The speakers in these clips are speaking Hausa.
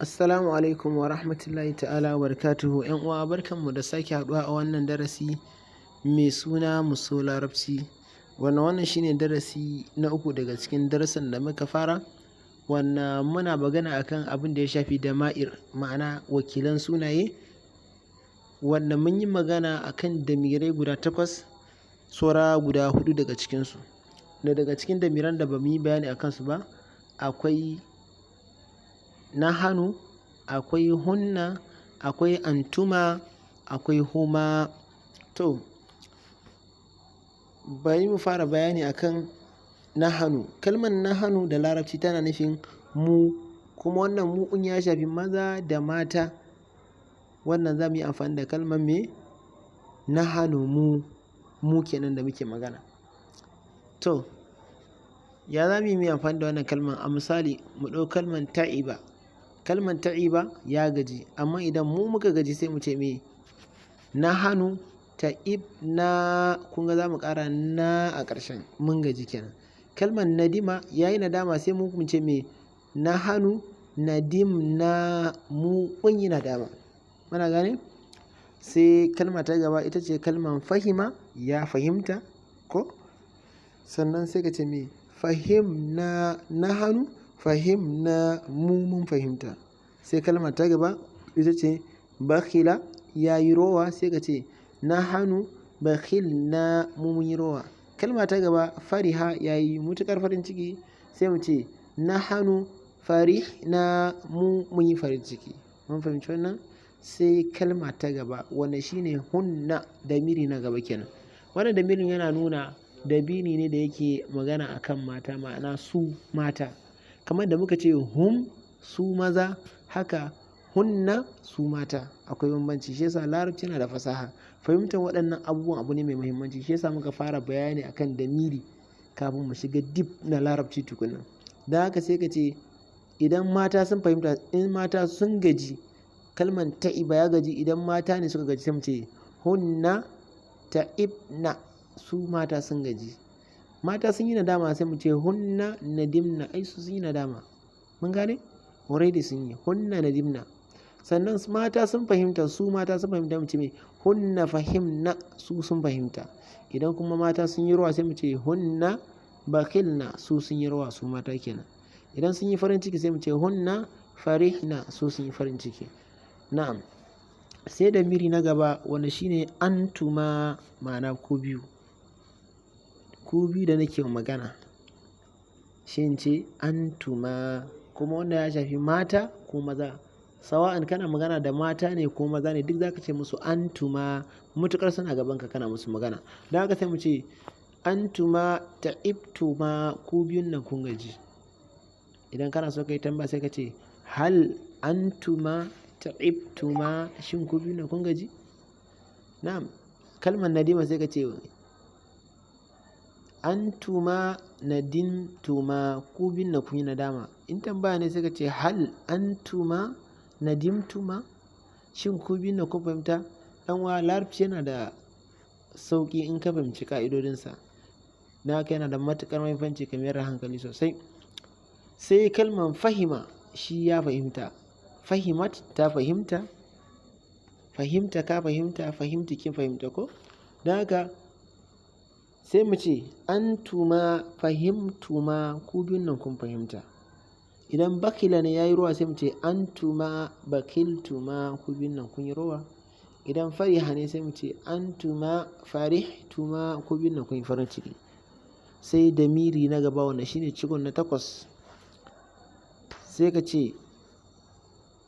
Assalamu alaikum wa rahmatullahi ta'ala wa barakatuhu. ‘Yan uwa, barkanmu da sake haɗuwa a wannan darasi mai suna Mu So Larabci. Wannan shine darasi na uku daga cikin darussan da muka fara, wannan muna magana akan abin da ya shafi dama'ir, ma'ana wakilan sunaye, wanda mun yi magana akan damirai guda takwas, saura guda huɗu daga cikinsu. Da daga cikin damiran da ba mu yi bayani a kansu ba, akwai nahanu, akwai hunna, akwai antuma, akwai huma. To, bari mu fara bayani akan nahanu. Kalmar nahanu da Larabci tana nufin mu, kuma wannan mu ɗin ya shafi maza da mata. Wannan za mu yi amfani da kalmar me? Nahanu, mu, mu kenan da muke magana. To, ya za mu yi amfani da wannan kalmar? A misali, mu ɗau kalmar ta'iba. Kalmar ta'iba, ya gaji, amma idan mu muka gaji, sai mu ce me? Nahanu ta'ibna. Kun ga za mu ƙara na a ƙarshen, mun gaji kenan. Kalmar nadima, ya yi nadama, sai mu ce me? Nahanu nadimna, mu mun yi nadama. Muna gane? Sai kalma ta gaba ita ce kalmar fahima, ya fahimta ko? Sannan sai ka ce me? Fahimna, nahanu fahimna, mu mun fahimta. Sai kalma ta gaba ita ce bakhila, ya yi rowa, sai ka ce nahanu bakhilna, mu mun yi rowa. Kalma ta gaba fariha, ya yi matuƙar farin ciki, sai mu ce nahanu farihna, mu mun yi farin ciki. Mun fahimci wannan? Sai kalma ta gaba, wanda shine hunna, damiri na gaba kenan. Wannan damirin yana nuna damiri ne da yake magana akan mata, ma'ana su mata. Kamar da muka ce hum, su maza, haka hunna, su mata. Akwai bambanci, shi yasa Larabci yana da fasaha. Fahimtar waɗannan abubuwan abu ne mai muhimmanci, shi yasa muka fara bayani akan damiri kafin mu shiga deep na Larabci tukuna. Don haka sai ka ce idan mata sun fahimta, in mata sun gaji, kalman ta'iba, ya gaji, idan mata ne suka gaji, sai mu ce hunna ta'ibna, su mata sun gaji. Mata sun yi nadama, sai mu ce hunna nadimna, ai su sun yi nadama. Mun gane? Already sun yi, hunna nadimna. Sannan mata sun fahimta, su mata sun fahimta, mu ce me? Hunna fahimna, su sun fahimta. Idan kuma mata sun yi rowa, sai mu ce hunna bakhilna, su sun yi rowa, su mata kenan. Idan sun yi farin ciki, sai mu ce hunna farihna, su sun yi farin ciki. Na'am. Sai damiri na gaba, wanda shine antuma, ma'ana ku biyu. Ku biyu da nake magana. Shi in ce antuma, kuma wannan ya shafi mata ko maza. Sawa'an kana magana da mata ne ko maza ne, duk za ka ce musu antuma, matuƙar suna gabanka kana musu magana. Don haka sai mu ce antuma ta'ibtuma, ku biyun nan kun gaji. Idan kana so ka yi tambaya, sai ka ce hal antuma ta'ibtuma, shin ku biyun nan kun gaji? Na'am. Kalmar nadima, sai ka ce antuma nadimtuma, ku biyun nan kun yi nadama. In tambaya ne, sai ka ce hal antuma nadimtuma, shin ku biyun nan kun fahimta? Ɗan uwa, Larabci yana da sauƙi in ka fahimci ƙa'idodinsa. Don haka yana da matuƙar muhimmanci ka mayar da hankali sosai. Sai kalmar fahima, shi ya fahimta. Fahimat, ta fahimta. Fahimta, ka fahimta. Fahimti, kin fahimta ko? Don haka sai mu ce antuma fahimtuma, ku biyun nan kun fahimta. Idan bakila ne, ya yi rowa, sai mu ce antuma bakhiltuma, ku biyun nan kun yi rowa. Idan fariha ne, sai mu ce antuma farihtuma, ku biyun nan kun yi farin ciki. Sai damiri na gaba, wanda shine cikon na takwas. Sai ka ce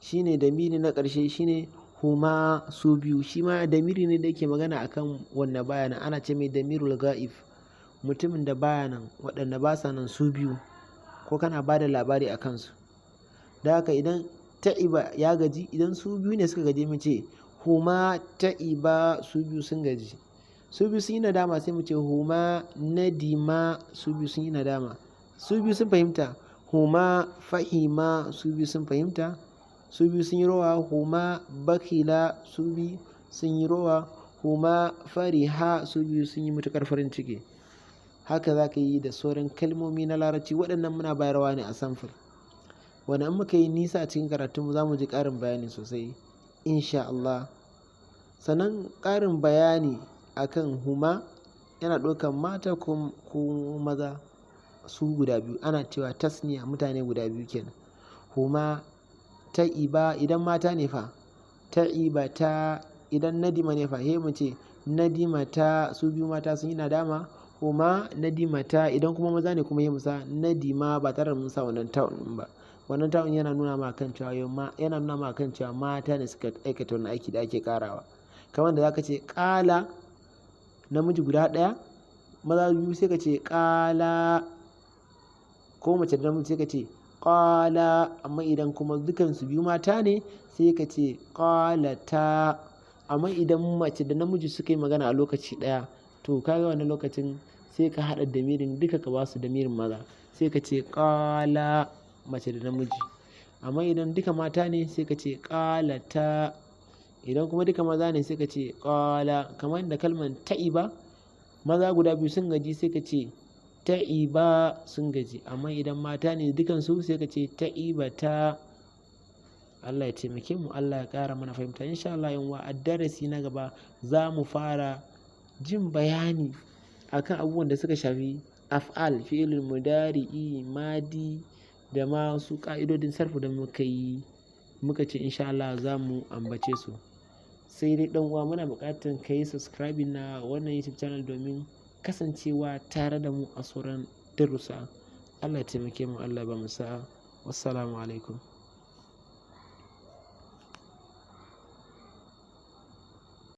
shine damiri na ƙarshe, shine huma, su biyu. Shi ma damiri ne da yake magana akan wanda baya nan. Ana ce mai damirul ga'ib. Mutumin da baya nan, waɗanda ba sa nan su biyu, ko kana ba da labari a kansu. Don haka idan ta'iba, ya gaji, idan su biyu ne suka gaji, mu ce huma ta'iba, su biyu sun gaji. Su biyu sun yi nadama, sai mu ce huma nadima, su biyu sun yi nadama. Su biyu sun fahimta, huma fahima, su biyu sun fahimta. Su biyu sun yi rowa, huma bakhila, su biyu sun yi rowa. Huma fariha, su biyu sun yi matuƙar farin ciki. Haka za ka yi da sauran kalmomi na Larabci. Waɗannan muna bayarwa ne a samfur. Wanda in muka yi nisa a cikin karatunmu, za mu ji ƙarin bayani sosai, insha Allah. Sannan ƙarin bayani akan huma, yana ɗaukan mata ko maza su guda biyu. Ana cewa tasniya, mutane guda biyu kenan. Huma ta'iba, idan mata ne fa, ta'ibata. Idan nadima ne fa, he mu ce nadimata, su biyu mata sun yi nadama, huma nadimata. Idan kuma maza ne kuma, he mu sa nadima, ba tare da mun sa wannan ta'un ɗin ba. Wannan ta'un yana nuna ma kan cewa mata ne suka aikata wannan aiki da ake karawa. Kamar da zaka ce ƙala, namiji guda ɗaya, maza biyu sai ka ce ƙala, ko mace da namiji sai ka ce ƙala. Amma idan kuma dukansu biyu mata ne, sai ka ce ƙalata. Amma idan mace da namiji suka yi magana a lokaci ɗaya, to kaga wannan lokacin sai ka haɗa damirin duka, ka ba su damirin maza, sai ka ce ƙala, mace da namiji. Amma idan duka mata ne, sai ka ce ƙalata. Idan kuma duka maza ne, sai ka ce ƙala. Kamar da kalmar ta'iba, maza guda biyu sun gaji, sai ka ce ta'iba, sun gaji. Amma idan mata ne dukansu, sai ka ce ta'ibata. Allah ya taimake mu, Allah ya ƙara mana fahimta. Insha Allah yan uwa, a darasi na gaba za mu fara jin bayani akan abubuwan da suka shafi af'al, fi'ilul mudari'i, madi, da ma su ƙa'idodin sarfu da muka yi, muka ce insha Allah za mu ambace su. Sai dai ɗan uwa, muna buƙatar ka yi subscribing na wannan YouTube channel domin kasancewa tare da mu a sauran darussa. Allah ya taimake mu, Allah ya ba mu sa'a. Wassalamu alaikum.